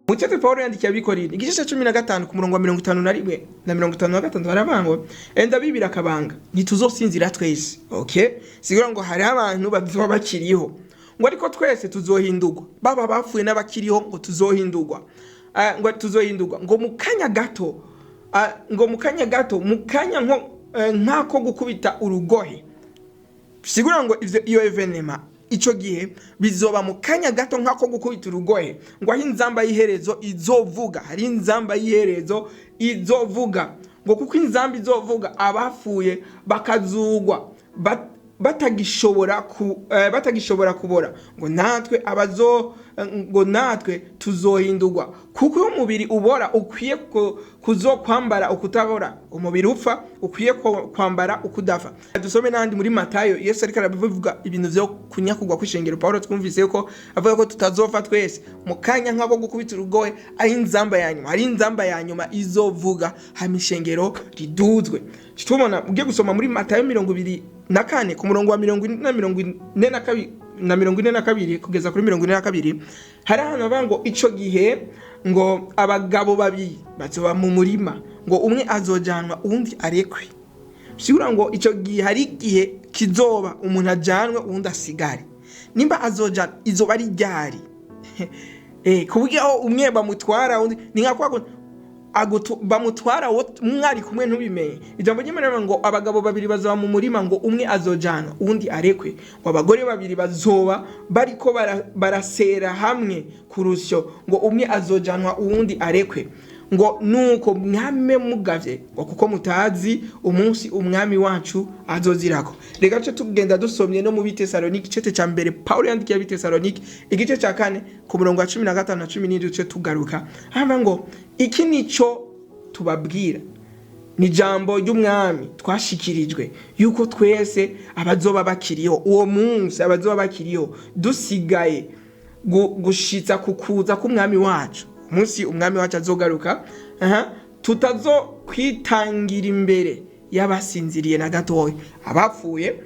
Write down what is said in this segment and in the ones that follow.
Mucete Pawulo yandikiye Abikorino igice cya 15 ku murongo wa 51 na 56, baravuga ngo enda bibira akabanga, ntituzosinzira twese. Okay, sigura ngo hari abantu bazoba bakiriho, ngo ariko twese tuzohindurwa, baba bapfuye n'abakiriho, ngo tuzohindurwa. Ngo tuzohindurwa ngo mu kanya gato, ngo mu kanya gato, mu kanya nko nk'ako gukubita urugohe. Sigura ngo ivyo iyo événement, ico gihe bizoba mu kanya gato nk'ako gukubita urugohe, ngo aho inzamba y'iherezo izovuga. Hari inzamba y'iherezo izovuga, ngo kuko inzamba izovuga, abapfuye bakazugwa batagishobora kubora, ngo natwe abazo ngo natwe tuzohindurwa, kuko iyo umubiri ubora ukwiye kuzokwambara ukutabora, umubiri upfa ukwiye kwambara ukudafa. Dusome n'ahandi muri Matayo, Yesu ariko arabivuga ibintu vyo kunyakugwa kw'ishengero. Paulo twumvise ko avuga ko tutazopfa twese, mu kanya nk'ako gukubita urugohe, ari inzamba ya nyuma, hari inzamba ya nyuma izovuga, hama ishengero riduzwe. Tubona ugiye gusoma muri Matayo 24 ku murongo wa 40 na 42 na 42 kugeza kuri 42, hari ahantu bavuga ngo ico gihe ngo abagabo babiri bazoba mu murima, ngo umwe azojanwa uwundi arekwe. Sigura ngo ico gihe hari igihe kizoba umuntu ajanwe uwundi asigare. Nimba azojanwa, izoba ari ryari? Ku buryo aho umwe bamutwara undi ni nka kwa kundi bamutwara uwo mwari kumwe ntubimenye. Ijambo ry'Imana rivuga ngo abagabo babiri bazoba mu murima, ngo umwe azojana uwundi arekwe, ngo abagore babiri bazoba bariko barasera hamwe ku rusyo, ngo umwe azojanwa uwundi arekwe. Ngo nuko mwame mugavye, ngo kuko mutazi umunsi umwami wacu azozirako. Reka tuce tugenda dusomye no mu Bitesalonike, igice cya mbere Paulo yandikiye Abitesalonike, igice cya 4 ku murongo wa 15 na 17, duce tugaruka. Hava ngo iki nico tubabwira, ni jambo ry'umwami twashikirijwe, yuko twese abazoba bakiriho uwo munsi, abazoba bakiriho dusigaye gushitsa ku kuza k'umwami wacu, umunsi umwami wacu azogaruka, tutazokwitangira imbere y'abasinziriye na gatoya, abapfuye,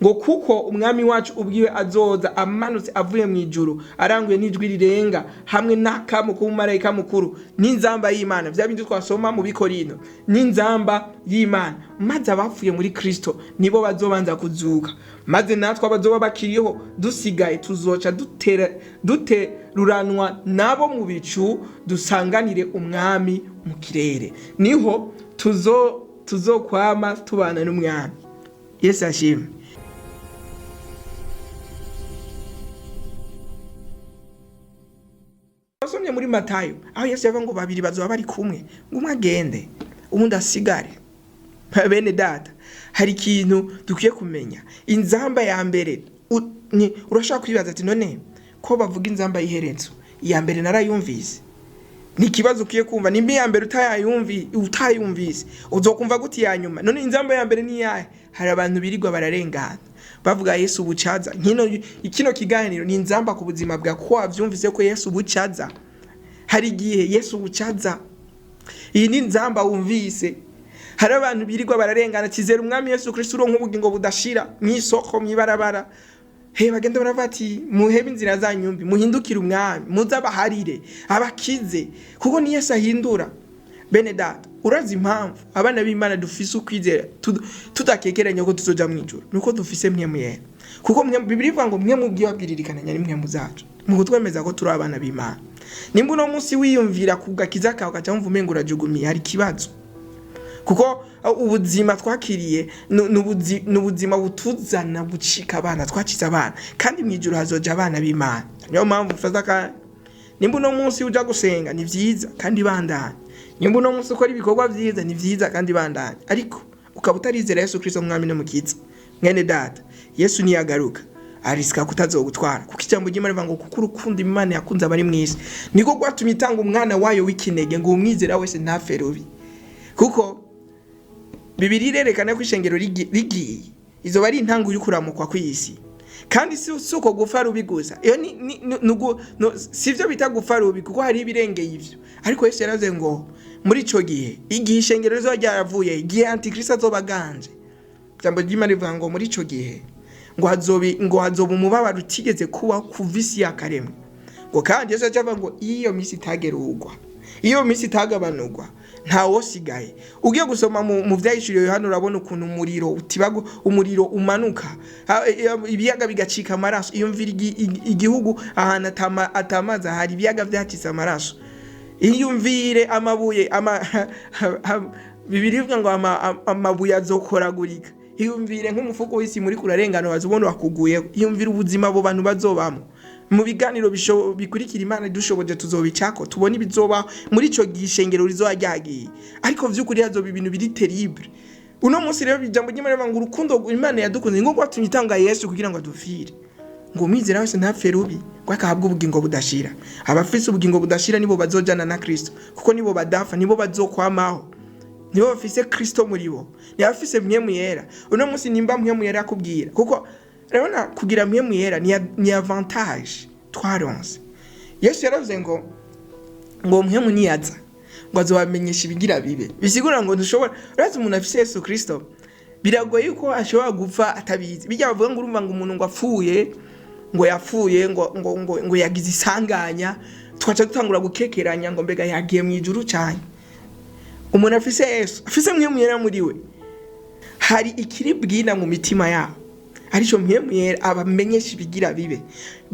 ngo kuko umwami wacu ubwiwe azoza amanutse avuye mu ijuru, aranguye n'ijwi rirenga, hamwe n'akamo k'umumarayika mukuru n'inzamba y'Imana, vya bindi twasoma mu Bikorino, n'inzamba y'Imana, maze abapfuye muri Kristo nibo bazobanza kuzuka, maze natwe abazoba bakiriho dusigaye tuzoca duteruranwa nabo mu bicu, dusanganire umwami mu kirere, niho tuzokwama tubana n'umwami. Yesu ashimwe. Wasomye muri Matayo aho Yesu yavuga ngo babiri bazoba bari kumwe, ngo umwe agende uwundi asigare. Bene data, hari ikintu dukwiye kumenya. Inzamba ya mbere, urashobora kwibaza ati none ko bavuga inzamba y'iherezo, iya mbere narayumvise. Ni ikibazo ukwiye kumva. Nimba iya mbere utayumvise, uzokumva gute iya nyuma? None inzamba ya mbere ni iyahe? Hari abantu birirwa bararengana bavuga Yesu bucaza. Kino kiganiro ni inzamba ku buzima bwawe, ko wavyumvise ko Yesu bucaza. Hari igihe Yesu bucaza. Iyi ni inzamba wumvise. Hari abantu birirwa bararengana, kizera umwami Yesu Kristo uronka ubugingo budashira, mw'isoko, mw'ibarabara. He bagenda baravuga ati muhebe inzira zanyu mbi, muhindukire umwami, muze abaharire, abakize, kuko ni Yesu ahindura. Bene data, urazi impamvu abana b'Imana dufise ukwizera tudakekeranya ko tuzoja mu ijuru? Nuko dufise mwe yera. Kuko mwe, Bibiliya ivuga ngo mwe mubwiye babwirikananya ni mwe muzacu, mu kutwemeza ko turi abana b'Imana. Nimba uno munsi wiyumvira ku gakiza kawe ugaca wumva umengo urajugumiye, hari ikibazo. Kuko ubuzima twakiriye ni ubuzima butuzana gucika abana, twacize abana, kandi mu ijuru hazoja abana b'Imana. Niyo mpamvu mfata akanya. Nimba uno munsi uja gusenga ni vyiza kandi bandanye, nimba uno munsi ukora ibikorwa vyiza ni vyiza kandi bandanye, ariko ukaba utarizera Yesu Kristo mwami n'umukiza, mwene data, Yesu niyagaruka arisika kutazogutwara. Kuko ijambo ry'Imana rivuga ngo kuko urukundo Imana yakunze abari mw'isi niko rwatumye itanga umwana wayo w'ikinege, ngo umwizera wese ntapfe rubi. Kuko Bibiliya irerekana ko ishengero rigiye izoba ari intango y'ukuramukwa kw'isi. Kandi si uko gupfa rubi gusa, iyo ni, ni, ni, nugu, no, si vyo bita gupfa rubi, kuko hari ibirengeye ivyo. Ariko Yesu yaravuze ngo muri ico gihe, igihe ishengero rizoba ryaravuye, igihe Antikristo azoba aganje, ijambo ry'Imana rivuga ngo muri ico gihe ngo hazoba umubabaro utigeze kubaho kuva isi yakaremwe, Ngo kandi Yesu acavuga ngo iyo minsi itagerurwa, iyo minsi itagabanurwa, ntawosigaye. Ugiye gusoma mu vyahishuriwe Yohana, urabona ukuntu umuriro utibago, umuriro umanuka, ibiyaga bigacika amaraso. Iyumvira igihugu ahantu atamazi ahari, ibiyaga vyacitse amaraso. Iyumvire amabuye, Bibiliya ivuga ngo amabuye azokoragurika. Iyumvire nk'umufuko w'isi muri kurarengana, wazubona wakuguyeho. Iyumvire ubuzima abo bantu bazobamwo. Mu biganiro bikurikira, Imana dushoboje, tuzobicako tubone ibizoba muri ico gishengero rizoba ryagiye. Ariko vy'ukuri hazoba ibintu biri terrible. Uno munsi rero ijambo ry'Imana rivuga ngo urukundo Imana yadukunze ngo rwatumye itanga Yesu kugira ngo adupfire, ngo umwizera wese ntapfe rubi, ngo akahabwa ubugingo budashira. Abafise ubugingo budashira nibo bazojana na Kristo, kuko nibo badapfa, nibo bazokwamaho, nibo bafise Kristo muri bo, nibo bafise Mpwemu Yera. Uno munsi nimba Mpwemu Yera akubwira, kuko urabona kugira Mpwemu Yera ni avantage twaronse. Yesu yaravuze ngo Mpwemu niyaza ngo azobamenyesha ibigira bibe. Bisigura ngo ntushobora, urazi umuntu afise Yesu Kristo biragoye yuko ashobora gupfa atabizi. Bijya bavuga ngo urumva ngo umuntu ngo apfuye, ngo yapfuye, ngo yagize isanganya, twaca dutangura gukekeranya ngo mbega yagiye mu ijuru cyane. Umuntu afise Yesu, afise Mpwemu Yera muri we, hari ikiri bwina mu mitima yabo, arico Mpwemu Yera abamenyesha ibigira bibe.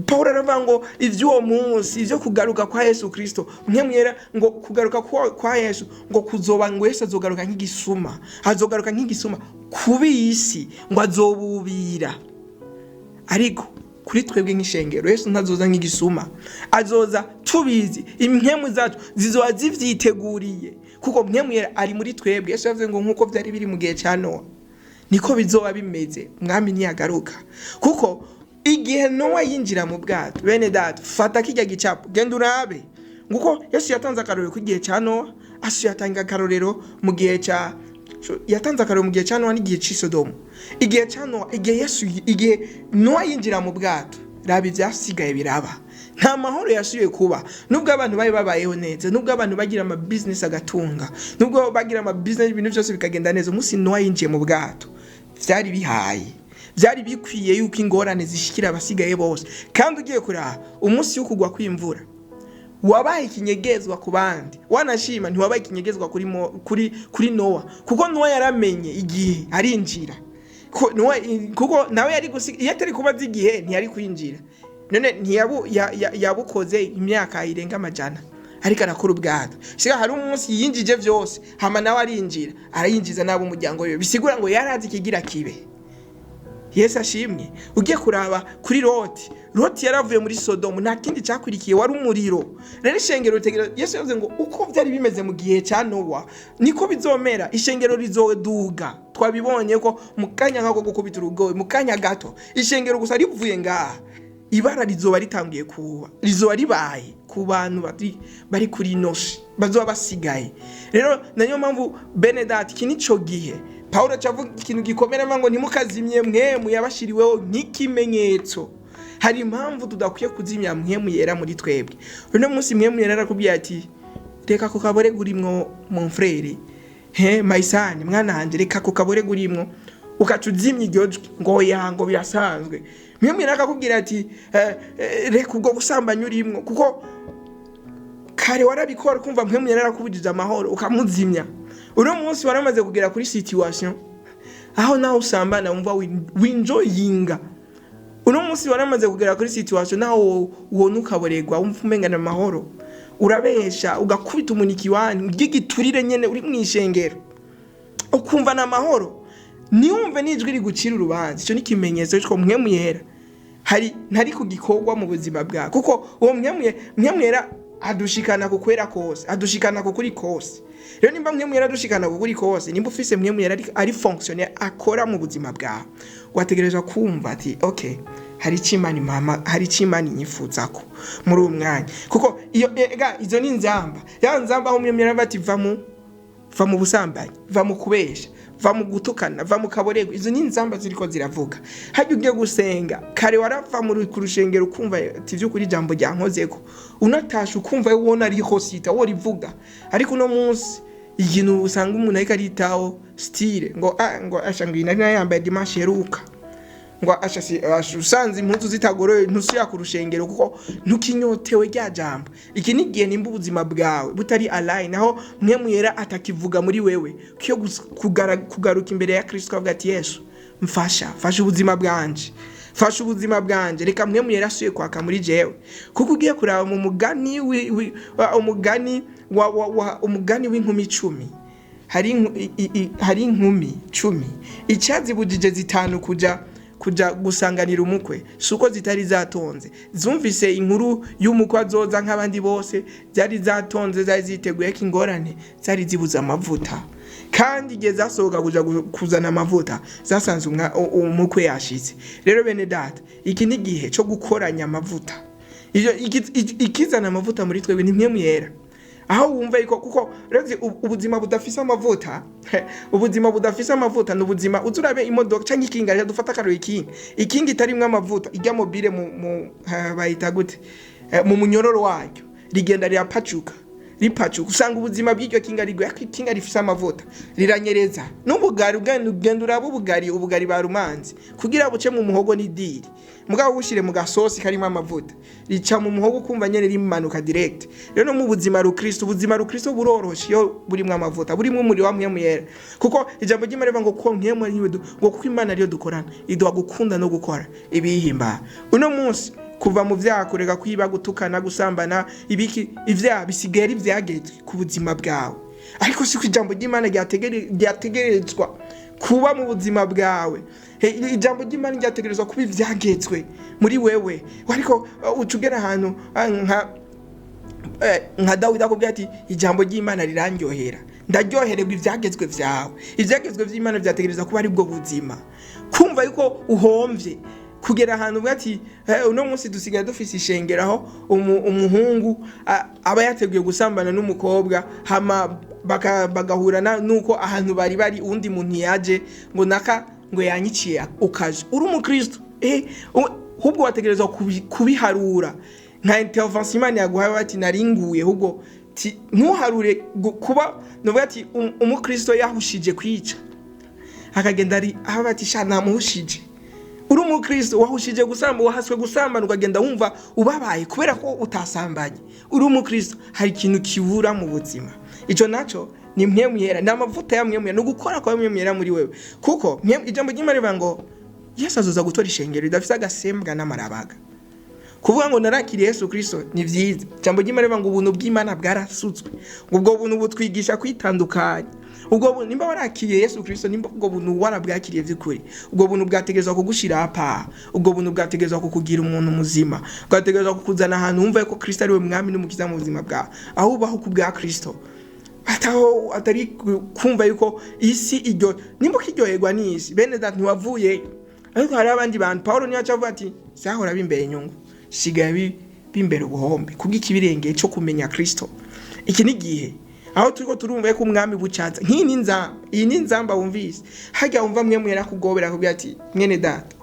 Paul aravuga ngo ivy'uwo munsi, ivyo kugaruka kwa Yesu Kristo, Mpwemu Yera ngo kugaruka kwa Yesu ngo kuzoba, ngo Yesu azogaruka nk'igisuma, azogaruka nk'igisuma kubisi, ngo azobubira. Ariko kuri twebwe nk'ishengero, Yesu ntazoza nk'igisuma, azoza tubizi, impwemu zacu zizoba zivyiteguriye, kuko Mpwemu Yera ari muri twebwe. Yesu yavuze ngo nk'uko vyari biri mu gihe ca Nowa, niko bizoba bimeze Mwami niyagaruka. Kuko igihe Nowa yinjira mu bwato, bene data, fata kirya gicapo, genda urabe nguko Yesu yatanze akarorero k'igihe ca Nowa, asu yatanga akarorero mu gihe ca, yatanze akarorero mu gihe ca Nowa n'igihe c'i Sodomu. Igihe ca Nowa, igihe Yesu, igihe Nowa yinjira mu bwato, raba ivyasigaye biraba. Nta mahoro yasubiye kuba, nubwo abantu bari babayeho neza, nubwo abantu bagira ama business agatunga, nubwo bagira ama business, ibintu byose bikagenda neza. Umunsi Nowa yinjiye mu bwato, vyari bihaye, vyari bikwiye yuko ingorane zishikira abasigaye bose. Kandi ugiye kuraba umunsi wo kugwa kw'imvura, wabaye ikinyegezwa ku bandi, wanashima ntiwabaye ikinyegezwa kuri Nowa, kuko Nowa yaramenye igihe arinjira. Nowa, kuko nawe yari gusiga, iyo atari kuba azi igihe ntiyari kwinjira. None ntiyabu yabukoze imyaka irenga amajana ariko arakora ubwato. Siga hari umunsi yinjije vyose, hama nawe arinjira, arayinjiza nabo umuryango wiwe. Bisigura ngo yarazi ikigira kibe. Yesu ashimwe. Ugiye kuraba kuri Loti, Loti yaravuye muri Sodomu, nta kindi cyakurikiye, wari umuriro. Rero ishengero ritegera, Yesu yavuze ngo uko byari bimeze mu gihe cya Nowa niko bizomera, ishengero rizoduga. Twabibonye ko mu kanya nk'ako gukubita urugohe, mu kanya gato, ishengero gusa rivuye ngaha, ibara rizoba ritangiye kuba, rizoba ribaye ku bantu bari kuri noshi bazoba basigaye. Rero nayo mpamvu, bene data, iki nico gihe Paulo acavuga ikintu gikomera ngo ntimukazimye Mpwemu yabashiriweho nk'ikimenyetso. Hari impamvu tudakwiye kuzimya Mpwemu Yera muri twebwe. Uno munsi Mpwemu Yera arakubwiye ati reka ku kabore gurimwo, mon frère, he mayisani, mwana wanje, reka ku kabore gurimwo, ukaca uzimya iryo jwi ngo ya ngo birasanzwe. Mpwemu Yera akakubwira ati reka ubwo busambanyi urimwo, kuko kare warabikora kumva Mpwemu Yera arakubujije amahoro, ukamuzimya. Uno munsi waramaze kugera kuri situation aho nawe usambana wumva winjoyinga. Uno munsi waramaze kugera kuri situation naho ubona ukaborerwa, wumva umengana amahoro, urabesha, ugakubita umuntu ikiwani ry'igiturire nyene uri mw'ishengero, ukumva na amahoro, niwumve n'ijwi rigucira urubanza. Ico ni ikimenyetso c'uko Mpwemu Yera hari ntari ku gikorwa mu buzima bwawe, kuko uwo Mpwemu Yera adushikana ku kwera kose, adushikana ku kuri kose. Rero nimba Mpwemu Yera adushikana ku kuri kose, nimba ufise Mpwemu Yera ari fonctionnaire akora mu buzima bwawe, wategerezwa kumva ati okay, hari icyo Imana imama, hari icyo Imana inyifuzako muri uwo mwanya. Kuko iyo ega izo ni inzamba, ya nzamba aho Mpwemu Yera ati va mu busambanyi, va mu kubesha, va mu gutukana, va mu kaborego. Izo ni inzamba ziriko ziravuga. Hajya ugiye gusenga, kare warava muri ku rushengero ukumva ati vy'ukuri ijambo ryankozeko, unatashe ukumva ubona ariho sita wo rivuga. Ariko uno munsi ikintu usanga umuntu ariko aritaho style, ngo ngo asha ngo iyi nari yambaye dimanche heruka. Ngo asha usanze impuzu zitagoroye, ntusubira ku rushengero kuko ntukinyotewe rya jambo. Iki ni igihe nimba ubuzima bwawe butari align, aho Mpwemu Yera atakivuga muri wewe, kiyo kugaruka imbere ya Kristo ukavuga ati: "Yesu, mfasha, fasha ubuzima bwanje, fasha ubuzima bwanje, reka Mpwemu Yera asuye kwaka muri jewe." Kuko ugiye kuraba mu mugani umugani wa umugani w'inkumi 10, hari inkumi 10, icyazibujije zitanu kuja gusanganira umukwe si uko zitari zatonze. Zumvise inkuru y'umukwe azoza nk'abandi bose, zari zatonze, zari ziteguye ko ingorane zari zibuze amavuta. Kandi igihe zasohoka kuja kuzana amavuta, zasanze umukwe yashitse. Rero bene data, iki ni igihe cyo gukoranya amavuta. Iyo ikizana amavuta muri twebwe ni Mpwemu Yera, aho wumva yuko, kuko rero ubuzima budafise amavuta, ubuzima budafise amavuta ni ubuzima uza urabe imodoka canke ikinga. Reka dufate akarorero, ikinga itarimwo amavuta, ijya mobile mu bayita gute? Mu munyororo waryo rigenda rirapacuka, ripacuka. Usanga ubuzima bw'iryo kinga rigwe, ariko ikinga rifise amavuta riranyereza. N'ubugari, ugenda uraba ubugari barumanze kugira buce mu muhogo n'idiri, mugabo bushire mu gasosi karimo amavuta, rica mu muhogo ukumva nyene rimanuka direct. Rero no mu buzima rukristo, ubuzima rukristo buroroshe iyo burimwo amavuta, burimwo umuriro wa Mpwemu Yera, kuko ijambo ry'Imana rivuga ngo ko Mpwemu ariwe ngo kuko Imana ariyo dukorana, iduha gukunda no gukora ibihimbara. Uno munsi kuva mu vyaha, kureka kwiba, gutukana, gusambana, ibiki, ivyaha bisigaye ari ivyagezwe ku buzima bwawe. Ariko siko ijambo ry'Imana ryategerezwa kuba mu buzima bwawe. Ijambo ry'Imana ryategerezwa kuba ivyagezwe muri wewe. Ariko uca ugera ahantu nka Dawidi akubwira ati: "Ijambo ry'Imana rirandyohera, ndaryohererwa ivyagezwe vyawe." Ivyagezwe vy'Imana vyategerezwa kuba ari bwo buzima. Kumva yuko uhomvye, kugera ahantu uvuga ati uno munsi dusigaye dufise ishengero aho umuhungu aba yateguye gusambana n'umukobwa, hama bagahura nuko ahantu bari bari uwundi muntu yaje ngo naka ngo yanyiciye, ukaje uri umukristo, ahubwo wategerezwa kubiharura nka intervention Imana yaguhaye, bati naringuye. Ahubwo ntuharure kuba nuvuga ati umukristo yahushije kwica, akagenda ari aho bati sha namuhushije. Uri umukristo wahushije gusamba, wahaswe gusambana, ukagenda wumva ubabaye kubera ko utasambanye. Uri umukristo, hari ikintu kibura mu buzima. Ico naco ni Mpwemu Yera, ni amavuta ya Mpwemu Yera, ni ugukora kwa Mpwemu Yera muri wewe. Kuko ijambo ry'Imana rivuga ngo Yesu azoza gutora ishengero ridafise agasembwa n'amarabaga. Kuvuga ngo narakiriye Yesu Kristo ni vyiza. Ijambo ry'Imana rivuga ngo ubuntu bw'Imana bwarasutswe, ngo ubwo buntu butwigisha kwitandukanya. Ubwo buntu, nimba warakiriye Yesu Kristo, nimba ubwo buntu warabwakiriye vy'ukuri, ubwo buntu bwategerezwa kugushira apa, ubwo buntu bwategerezwa kukugira umuntu muzima, bwategerezwa kukuzana ahantu wumva ko Kristo ari we mwami n'umukiza mu buzima bwawe, aho ubaho ku bwa Kristo, ataho atari kumva yuko isi iryo. Nimba ukiryoherwa n'isi, bene data, ntiwavuyeyo. Ariko hari abandi bantu, Paulo niyo aca avuga ati zahora bimbere inyungu, sigaye bimbere ubuhombe kubw'ikibirengeye cyo kumenya Kristo. Iki ni igihe aho turiko turumva ko umwami bucaza. Nk'iyi ni nzamba, iyi ni nzamba wumvise harya, wumva mwe mwera kugobera akubwira ati: "Mwene data,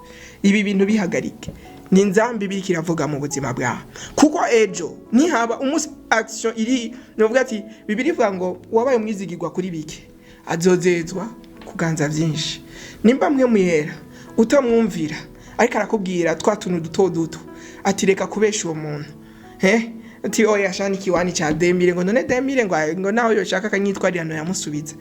ibi bintu bihagarike." Ni nzamba ibiriko iravuga mu buzima bwawe, kuko ejo nihaba umunsi action iri, novuga ati Bibiliya ivuga ngo wabaye umwizigirwa kuri bike azozezwa kuganza byinshi. Nimba Mpwemu Yera utamwumvira, ariko arakubwira twa tuntu duto duto ati reka kubesha uwo muntu, he ati oya shani ikiwani cha 2000, ngo none 2000, ngo naho yoshaka akanyitwarirano yamusubiza.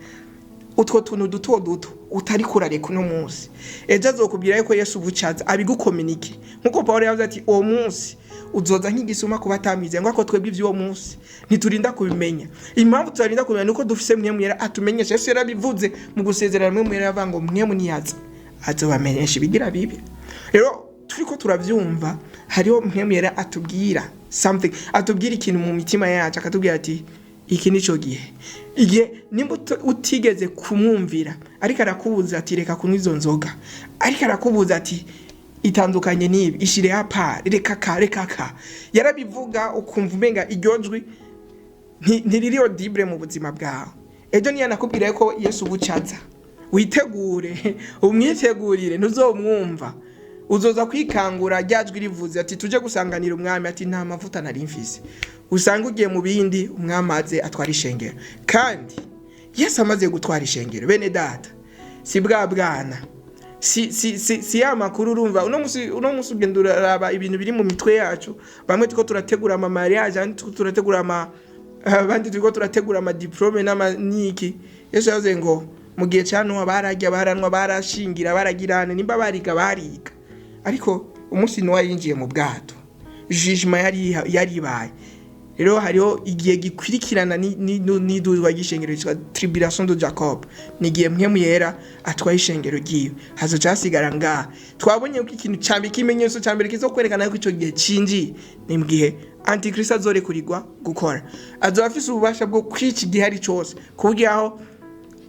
Utwo tuntu duto duto utari kurareka uno munsi, ejo azokubwira yuko Yesu bucaza abigukominike, nkuko Paul yavuze ati uwo munsi uzoza nk'igisuma kuba atamwize, ngo ako twebwe ivy'uwo munsi ntiturinda kubimenya. Impamvu tutarinda kubimenya nuko dufise Mpwemu Yera atumenyesha. Yesu yarabivuze mu gusezerana, Mpwemu Yera yavuga ngo Mpwemu niyaza azobamenyesha ibigira bibi. Rero turiko turavyumva, hariho Mpwemu Yera atubwira something, atubwira ikintu mu mitima yacu, akatubwira ati iki nico gihe. Igihe nimba utigeze kumwumvira, ariko arakubuza ati reka kunywa izo nzoga, ariko arakubuza ati itandukanye n'ibi, ishire apa, reka ka, reka ka, yarabivuga ukumva umenga iryo jwi ntiriri audible mu buzima bwawe. Ejo niyo nakubwira ko Yesu bucaza, witegure, umwitegurire, ntuzomwumva. Uzoza kwikangura rya jwi rivuze ati tuje gusanganira umwami, ati nta mavuta nari mfise. Usanga ugiye mu bindi, umwami aze atwara ishengero. Kandi Yesu amaze gutwara ishengero, bene data, si bwa bwana. Si ya makuru. Urumva, uno musi ugenda uraraba ibintu biri mu mitwe yacu. Bamwe turiko turategura ama mariage, abandi turiko turategura ama abandi turiko turategura ama diplôme n'ama niki. Yesu yavuze ngo mu gihe ca Nowa bararya, baranwa, barashingira, baragirana, nimba bariga bariga, ariko umunsi Nowa yinjiye mu bwato, jugement yari ibaye. Rero hariho igihe gikurikirana n'iduzwa ry'ishengero ryitwa tribulation de Jacob. Ni igihe Mpwemu Yera atwaye ishengero ryiwe, hazoca hasigara ngaha. Twabonye ko ikintu ca mbere, ikimenyetso ca mbere kizokwerekana ko ico gihe cinjiye, ni mu gihe Antikristo azorekurirwa gukora. Azoba afise ububasha bwo kwica igihe ari cose, ku buryo aho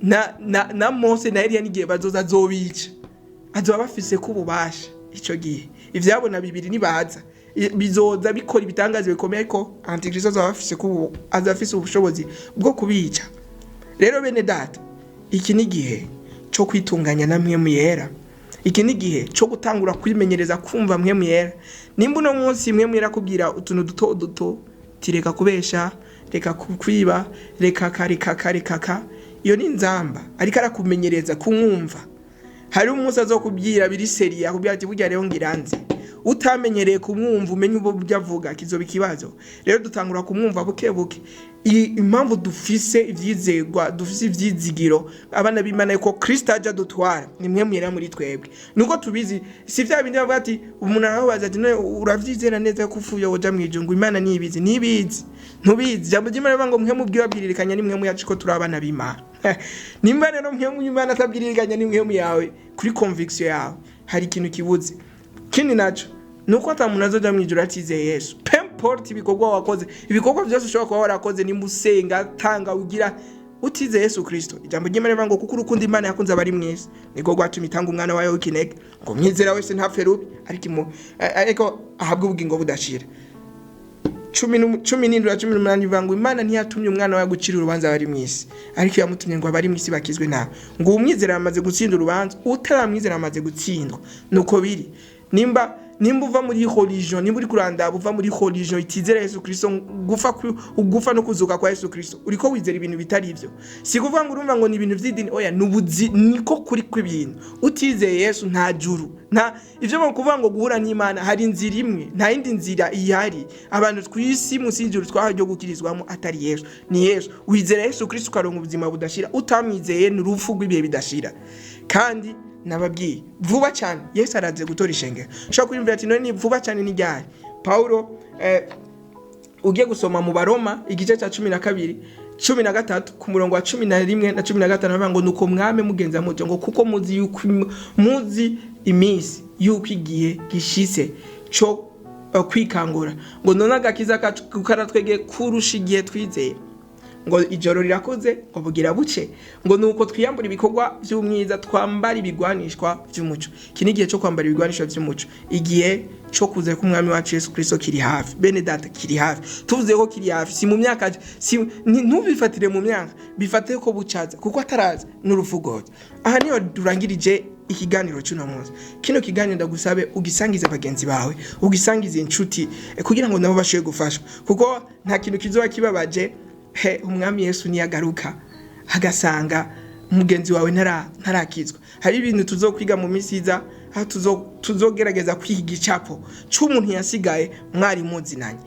na Mose na Eliya n'igihe bazoza azobica. Azoba bafise ko ububasha ico gihe. Ivyabona bibiri nibaza bizoza bikora ibitangaza bikomeye, ariko Antikristo azoba afise ubushobozi bwo kubica. Rero bene data, iki ni igihe cyo kwitunganya na Mpwemu Yera. Iki ni igihe cyo gutangura kwimenyereza kumva Mpwemu Yera. Nimba uno munsi Mpwemu Yera akubwira utuntu duto duto, tireka kubesha, reka kwiba, reka ka, reka ka, reka ka, iyo ni inzamba ariko arakumenyereza kumwumva. Hari umunsi azokubwira biri sérieux, akubwira ati: "Burya rero ngiranze." Utamenyereye kumwumva, umenye ubwo avuga, kizoba ikibazo. Rero dutangura kumwumva buke buke. Impamvu dufise ivyizegwa, dufise ivyizigiro, abana b'Imana, yuko Kristo aja dutwara, ni Mpwemu Yera muri twebwe, nuko tubizi. Si vya bindi bavuga ati, umuntu arababaza ati: "None uravyizera neza ko upfuye woja mw'ijuru?" Ngo Imana niyibizi. Nibizi, ntubizi. Ijambo ry'Imana rivuga ngo Mpwemu ubwiwe abwiririkanya ni mpwemu yacu ko turi abana b'Imana. Nimba rero Mpwemu y'Imana atabwiririkanya ni mpwemu yawe, kuri conviction yawe hari ikintu kibuze. Kindi naco nuko ata muntu azoja mw'ijuru atizeye Yesu. Peu importe ibikorwa wakoze, ibikorwa byose ushobora kuba warakoze, nimba usenga, tanga, ugira, utizeye Yesu Kristo, ijambo ry'Imana rivuga ngo kuko urukundo Imana yakunze abari mw'isi niko rwatumye itanga umwana wayo w'ikinege, ngo mwizera wese ntapfe rubi, ariko ahabwe ubugingo budashira. 17 na 18 bivuga ngo Imana ntiyatumye umwana wayo gucira urubanza abari mw'isi, ariko yamutumye ngo abari mw'isi bakizwe nawe. Ngo umwizera yamaze gutsinda urubanza, utaramwizera yamaze gutsindwa. Nuko biri. Nimba uva muri religion, nimba uri kurandaba uva muri religion itizera Yesu Kristo, gufa no kuzuka kwa Yesu Kristo, uriko wizera ibintu bitari ivyo. Si kuvuga ngo urumva ngo ni ibintu vy'idini, oya, nubuzi niko kuri kw'ibintu. Utizeye Yesu nta juru, nta ivyo mu kuvuga ngo guhura n'Imana. Hari inzira imwe, nta yindi nzira ihari abantu twisi munsi y'ijuru twahawe ryo gukirizwamo atari Yesu. Ni Yesu. Wizera Yesu Kristo ukaronka ubuzima budashira, utamwizeye ni urupfu rw'ibihe bidashira. Kandi nababwiye, vuba cyane Yesu araze gutora ishengero. Ushobora kwiyumvira ati: "None ni vuba cyane ni ryari?" Paulo, ugiye gusoma mu Baroma igice cya 12, 13, ku murongo wa 11 na 15, bavuga ngo: "Nuko mwame mugenza mutyo, ngo kuko muzi yuko muzi iminsi yuko igihe gishitse co kwikangura, ngo none agakiza kacu karatwegeye kurusha igihe twizeye, ngo ijoro rirakuze, ngo bugira buce, ngo nuko twiyambura ibikorwa by'umwiza, twambara ibigwanishwa by'umuco." Iki ni igihe cyo kwambara ibigwanishwa by'umuco. Igihe cyo kuza k'umwami wacu Yesu Kristo kiri hafi, bene data, kiri hafi. Tuvuze ko kiri hafi, si mu myaka, si ntubifatire mu myaka, bifate ko bucaza, kuko ataraza n'urufugoza. Aha niyo durangirije ikiganiro cy'uno munsi. Kino kiganiro ndagusabe ugisangize bagenzi bawe, ugisangize inshuti, kugira ngo nabo bashobore gufashwa, kuko nta kintu kizoba kibabaje he umwami Yesu niyagaruka agasanga mugenzi wawe ntarakizwa. Hari ibintu tuzokwiga mu minsi iza, aho tuzogerageza kwiga igicapo c'umuntu yasigaye mwari muzinanye.